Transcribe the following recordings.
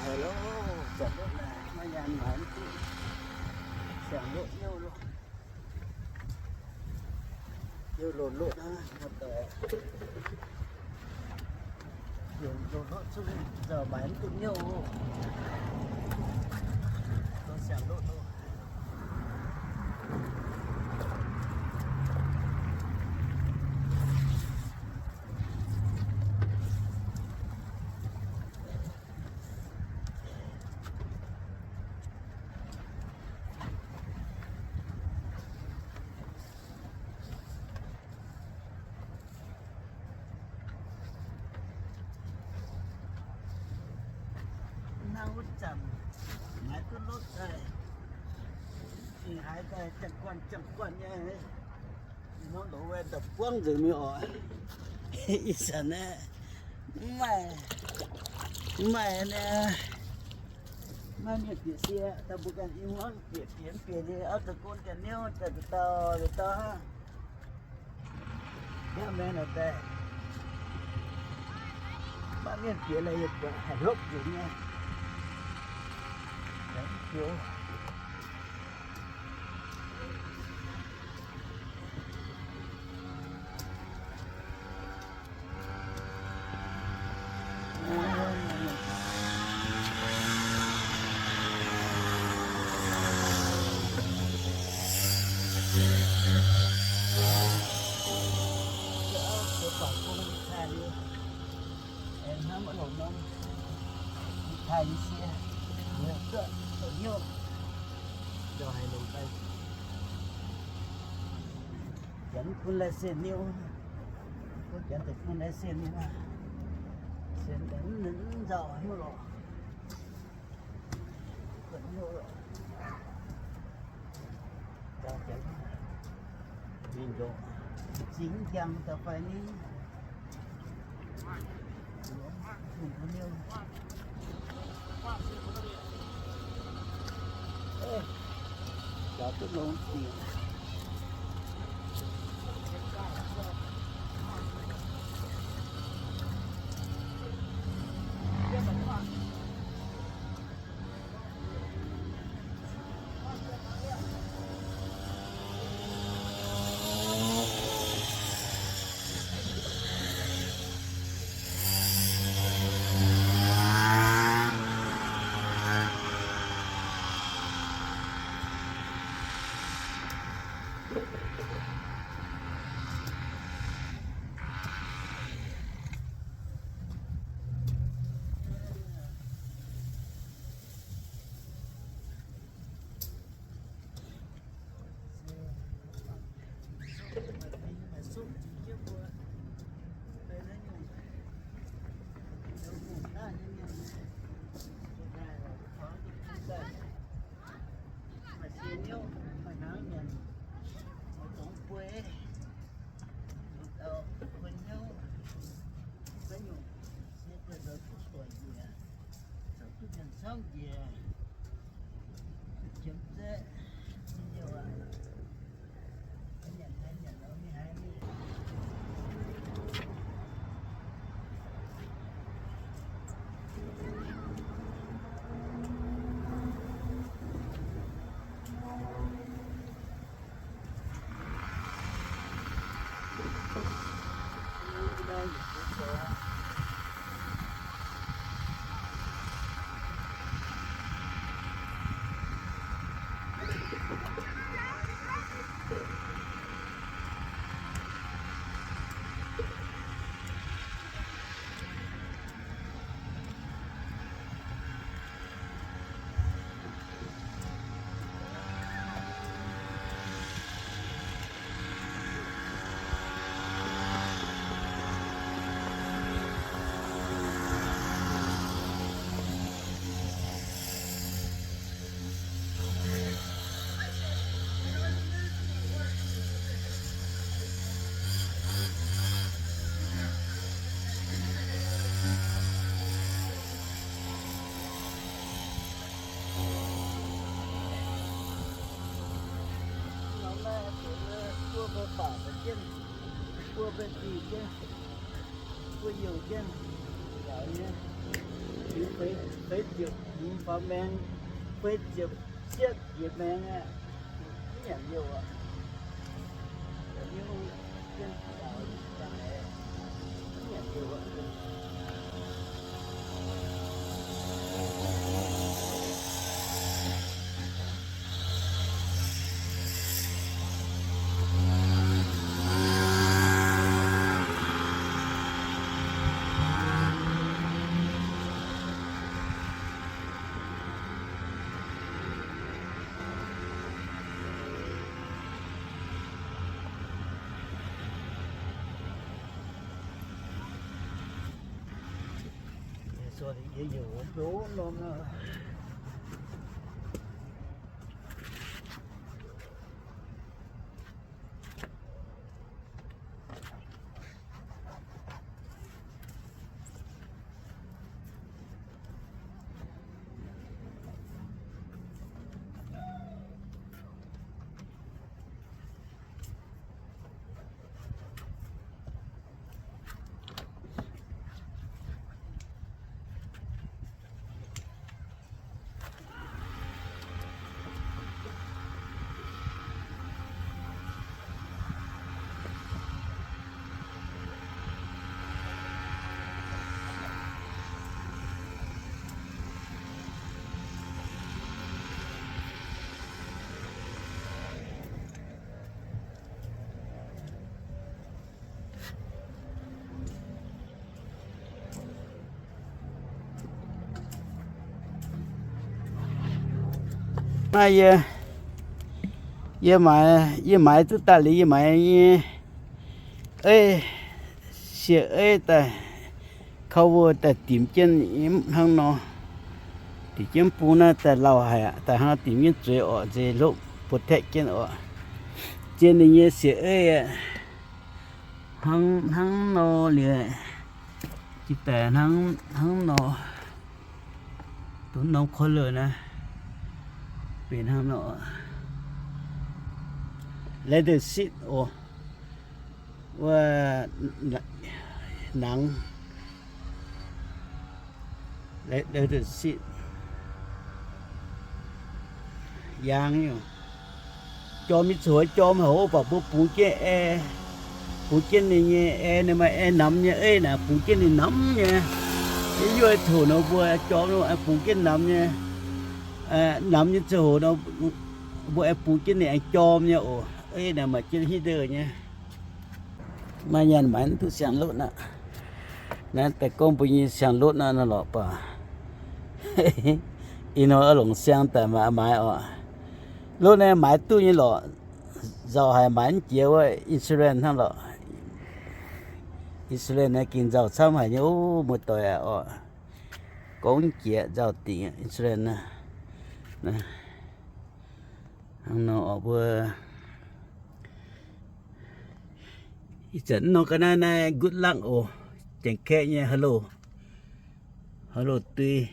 Loh, siang-loqv naaic, maiv nyaanh maaiz mv duqv. Siang-loqv nyouv loh. Nyouv loh-loqv naaiv, mv deix. Loh-loqv zungv nzauh maaiz mv duqv nyouv. Siang-loqv loh. Hnangv wuov zanc, haiz duqv lotv daaih, ih haiz daaih ziangh guanh ziangh guanh nyei. Hnangv ndoqc wuov ndau-buangv nzengc mingh oc. Ih zanc naaiv, mv maaih, mv maaih, maiv mienh bieqc sie, daaih mbuo ganh i hmuangv bieqc bieqc mv bieqc nyei, auv deix gon ganh niouv daaih dauh dauh hnangv. Yaac maengx naaic daaih, maiv mienh bieqc laaix yie buatc haih hlopv nzengc nyei. Aengx hnamv maiv longc norm taaih nyei sie, duqv zoux hnyouv, nzauh haic longc daaih. Janx bun license niouv, janx deix bun license niouv, sienx daaih mv nzauh hnyouv lorqc. Mingh ndoqc, zingx mv jangx daaih fai ni. Caux duqv longx dingc. Maaih sie nyouv, maaih hnangv mienh, maaih dongh bueix, kuonx nyouv, haaix nyungc, se daaih zoux duqv doic njiec, zoux duqv mienh camv njiec, qiemx zeqv, nyei aqv. Norm naaiv zuqc buo mbuo faaux daaih jienv, buo mbuo dih jienv, buo youh jienv, njaaux nyei, liuz Feix ziepc hmz faaux maeng, feix ziepc cietv jiex maeng aqv. Mv nyanc liouh aqv. Naaiv yie, yie maaiz, yie maaiz duqv daaih liuz yie maaiz nyei, ei, siec ei daaih, cover daaih dimc jienv hnangv nor, dimc jienv bung naaiv daaih lauh haic aqv, daaih hnangv dimc jienv zueiz orqc, nzeix hlopv protect jienv orqc. Zien ninh nyei siec ei aqv. Hnangv, hnangv nor liuz, jiex daaih hnangv, hnangv nor, duqv norm color naaiv, benx hnangv nor, leather seat oc, wuov, nangx, leather seat, yaang, jorm nyei ziouc jorm haic, mv baac mbuo bungx jienv air, bungx jienv ninh nyei air, ninh maaih air namx nyei ei naaic, bungx jienv ninh namx nyei. Yie yie toc nor mbuo jorm bungx jienv namx nyei, namx nyei ziouc hoc nor mbuo aengx bungx jienv ninh aengx jorm nyei oc. Ei naaic maaih jienv heater nyei. Maaih nyanc maaiz mv duqv siang-lotv aqv. Naaiv daaih gorngv mbuo nyei siang-lotv naaiv nor lorqc baac. Ih hnoi oix longc siang daaih maaiz maaiz oc. Lotv naaiv maaiz duqv nyei lorqc. Nzauh haic maaiz mv jiex wuov insurance hnangv lorqc. Insurance naaiv gengh nzauh camv haic nyei oc, muoz-doic aac oc. Gorngv mv jiex nzauh dingc insurance naaiv. Hnangv nor oc mbuo, ih zanc mv nor ga'naaiv naaiv good luck oc. Janx-Kaeqv nyei hello, hello dui.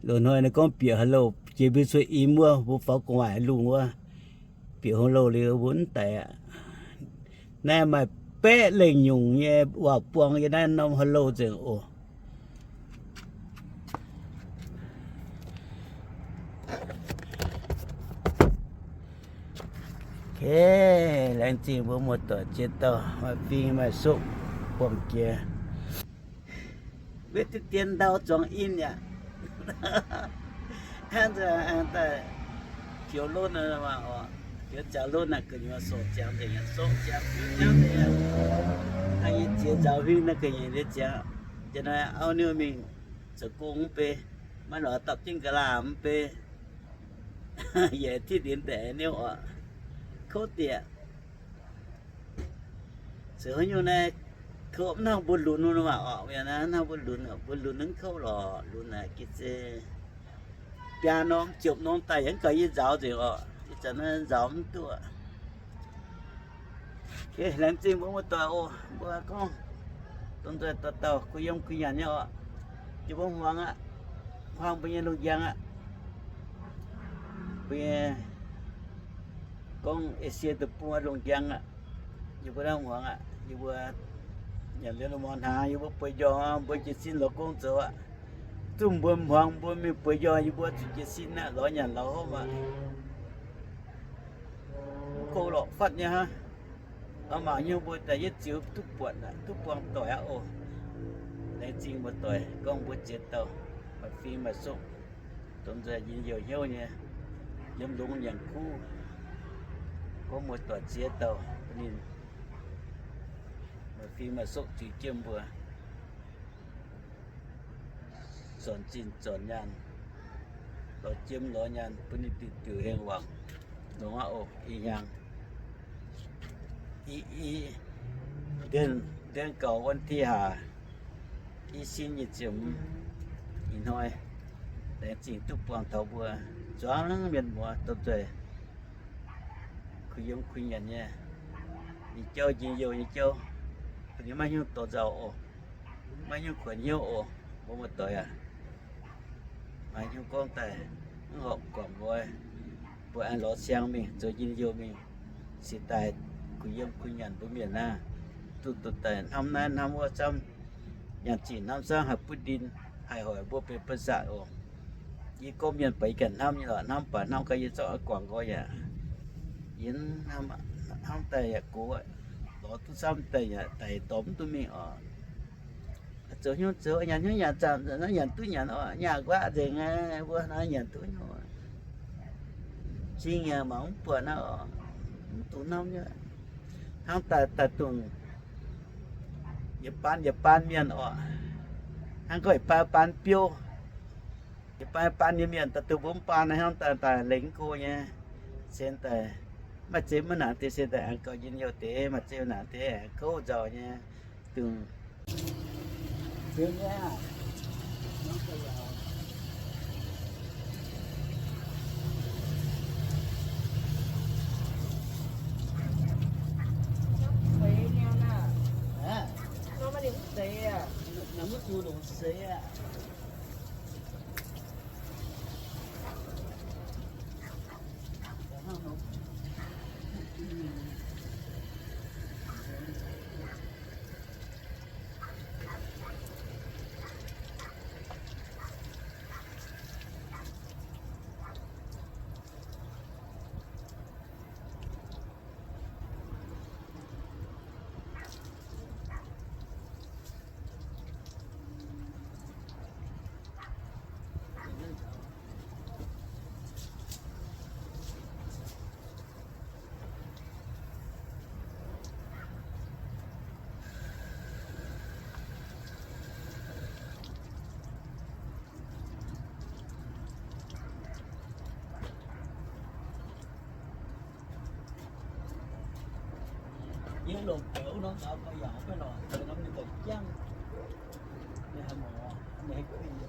Loz-hnoi ninh gorngv bieqc hello, jiex mbuo cuotv im wuov, mbuo faaux gu'nguaaic lungh wuov, bieqc hello liuz mbuo mv daic aqv. Naaiv maaih baeqv lengh nyungc nyei waac-buang yiem naaiv norm hello nzengc oc. Okay, laengz zingh mbuo muoz-doic ziex dauh maaih fing maaih soqv buangh jiex. Wetv diqv dien ndau zuangx in yaac hnangv daaih fioux lotv naaic, fioux ziangx lotv naaic gu'nyuoz sorc ziangx nzengc, sorc ziangx fioux ziangx nzengc. Hnangv nyei ziex nzaaux huing naaiv gu'nyuoz nyei ziangx, njang naaiv auv niuv mingh zoux gong mv bei, maiv lorz dapv jienv ga'laah mv bei, yaac tipv liemh deix niuv oc, kouv dieqc. Zoux haaix nyungc naaiv, kouv mv hnangv mbuo lunx nor maah oc, hnangv mbuo lunx, mbuo lunx mv kouv lorqc, lunx naaic gitv zei biaa norm ziepc norm daaih yaac mv gaux yie nzaaux nzengc oc. Ih zanc naaiv nzaaux mv duqv. Laengz zingh mbuo muoz-doic oc, mbuo gorngv dongh nzoih dauh dauh kuh yiem kuh nyanc nyei oc. Yie mbuo hmuangx aqv, hmuangx mbuo nyei lungh njang aqv. Mbuo nyei gorngv Esie deic-bung lungh njang aqv. Yie mbuo naaiv hmuangx aqv, yie mbuo Nyanc liuz lungh muangx hnaangx, yie mbuo bueix njorngh, mbuo jiez sin lorz gong zoux aqv. Zungv mbuo hmuangx mbuo mingh bueix njorngh, yie mbuo zuqc jiez sin aqv, lorz nyanc lorz hopv aqv. Mv go lorqc fatv nyei hnangv. Oix mangc nyungc mbuo daaih yietv ziux duqv buatc aqv, duqv buangh doic aqv oc. Laengz zingh muoz-doic gorngv mbuo ziex dauh maaih fing maaih sokv, dongh nzoih njien-youh hnyouv nyei, yiem longx nyanc kuv. Gorngv muoz-doic ziex dauh bun ninh maaih fing maaih sokv ziux jienv mbuo zornc zinh zornc nyaanh, lorz jiem lorz nyaanh bun ninh diuc diuc hengx wangc. Longx aqv oc. Ih hnyangx, i, i, เดือน เดือนเก้า วันที่ห้า i sin nyic ziepc hmz ih hnoi, laengz zingh duqv buangh taux mbuo zuangx mienh muoz dongh nzoih kuh yiem kuh nyanc nyei, nyei jauv, njien-youh nyei jauv, bun ninh maiv nyungc dorh nzauh oc, maiv nyungc kuonx hnyouv oc. Mbuo muoz-doic aac, maaih hnyouv gorngv daaih mv horpc guangc nqoi, mbuo aengx lorz siang mingh zoux njien-youh mingh, se daaih kuh yiem kuh nyanc mbuo mienh naaiv, duqv duqv daaih hnamv naaiv hnamv wuov camv, nyanc zinh hnamv saangv haih butv ndin, haih hoic mbuo benx ประสาท oc. Yie gorngv mienh baac yie ganh hnamv nyei lorqc, hnamv baac hnamv gau yie zorqv guangc nqoi yaac yie hnamv, hnamv daaih yaac gox, lorz duqv camv daaih yaac daic dorh mv duqv mingh oc. Zoux hnyouv zoux, nyanc hnyouv nyanc zanc, nyanc duqv nyanc oc, nyaah nquaqv nzengc aqv, mbuo naaiv nyanc duqv hnyouv. Zingh yaac mangc mv buatc naaiv oc, mv dungx hnamv nyei. Hnangv daaih, daaih dungh yietc baan yietc baan mienh oc. Hnangv gorngv yietc baan baan biouv, yietc baan baan nyei mienh daaih dungh mbuo mv baan naaiv hnangv daaih, daaih lengx go nyei. Sen daaih maaih zei maiv naanc deix, sen daaih aengx gauh njien-youh deix, maaih zei naanc deix aengx gouv nzauh nyei. Dungh Yie longc beuh wuov norm daux gaux yaac maiv lorqc, beuh norm ninh daaih jangv. Ninh haih mouc, ninh haih kuinx.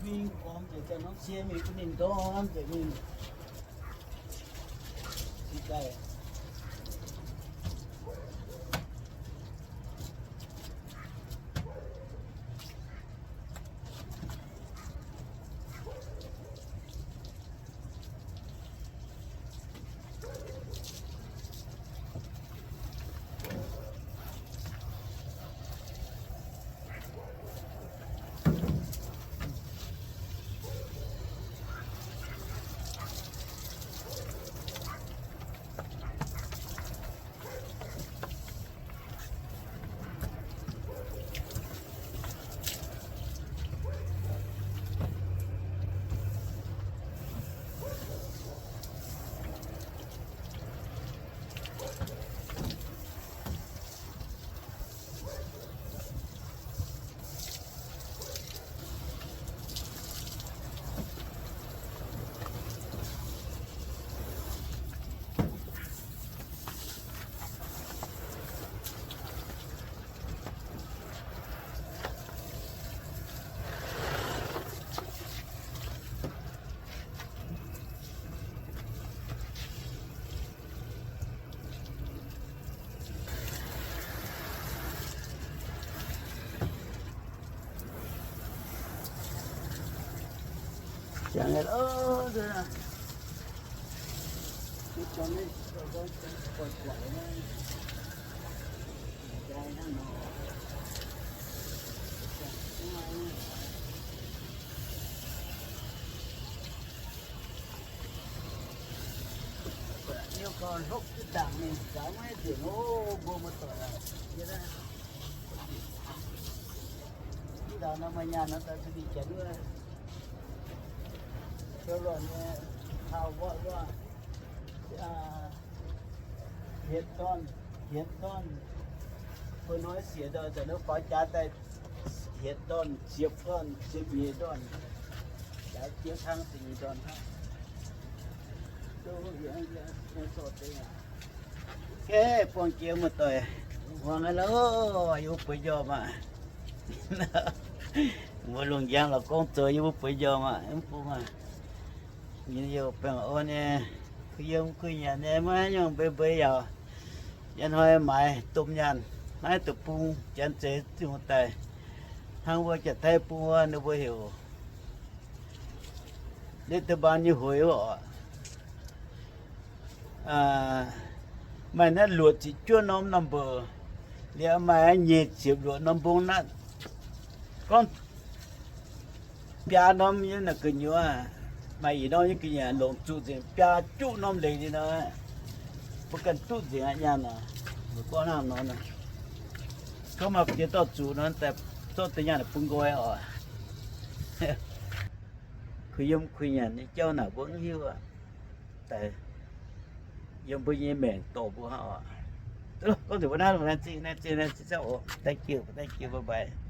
Mingh gormx nzengc, norm cie mingh bun ninh ndorm nzengc mingh. Daaih Hietv dorn, hietv dorn, bun hnoi siec ndorm, zanc naaiv faaux jaax daaih hietv dorn, ziepc dorn, ziepc nyeic dorn, jaax jienv tang ziepc nyeic dorn hnangv. Kei buangh jiex muoz-doic, hmuangx aqv loh, yie mbuo bueix njormh aqv. Mbuo lungh njang lorz gorngv zoux yie mbuo bueix njormh aqv, mv bung aqv. Nyei youh baengh orn nyei, kuh yiem kuh nyanc nyei, maiv nyungc mbei mbei yaac. Yie hnoi maaiz domh nyaanh naaiv deic-bung janx zeiz ziouc daaih. Hnangv wuov Janx-Taiv bung wuov, ninh mbuo heuc Little Barn nyei hueix wuov oc. Maaih naaiv luoqc ziepc juov norm number, liuz maaih nyei ziepc luoqc norm mbong naaiv. Gorngv biaa norm nyei naaic gu'nyuoz, maaih ih norm nyei gu'nyuoz longc zuqc nzengc biaa juqv norm leiz liuz nor, mbuo ganh duqv nzengc aqv nyaanh nor. Mbuo gorngv hnangv nor, gorngv maaih jiex dorh zuqc nor, daaih zorqv deix nyaanh bun nqoi oc. Kuh yiem kuh nyanc nyei jauv naaic mbuo mv hiuv aqv. Daaih yiem mbuo nyei maengc dorh mbuo hnangv oc. Gorngv nzengc mbuo naaiv, naaiv zingh, naaiv zingh, naaiv zingh, thank you, thank you, bye bye.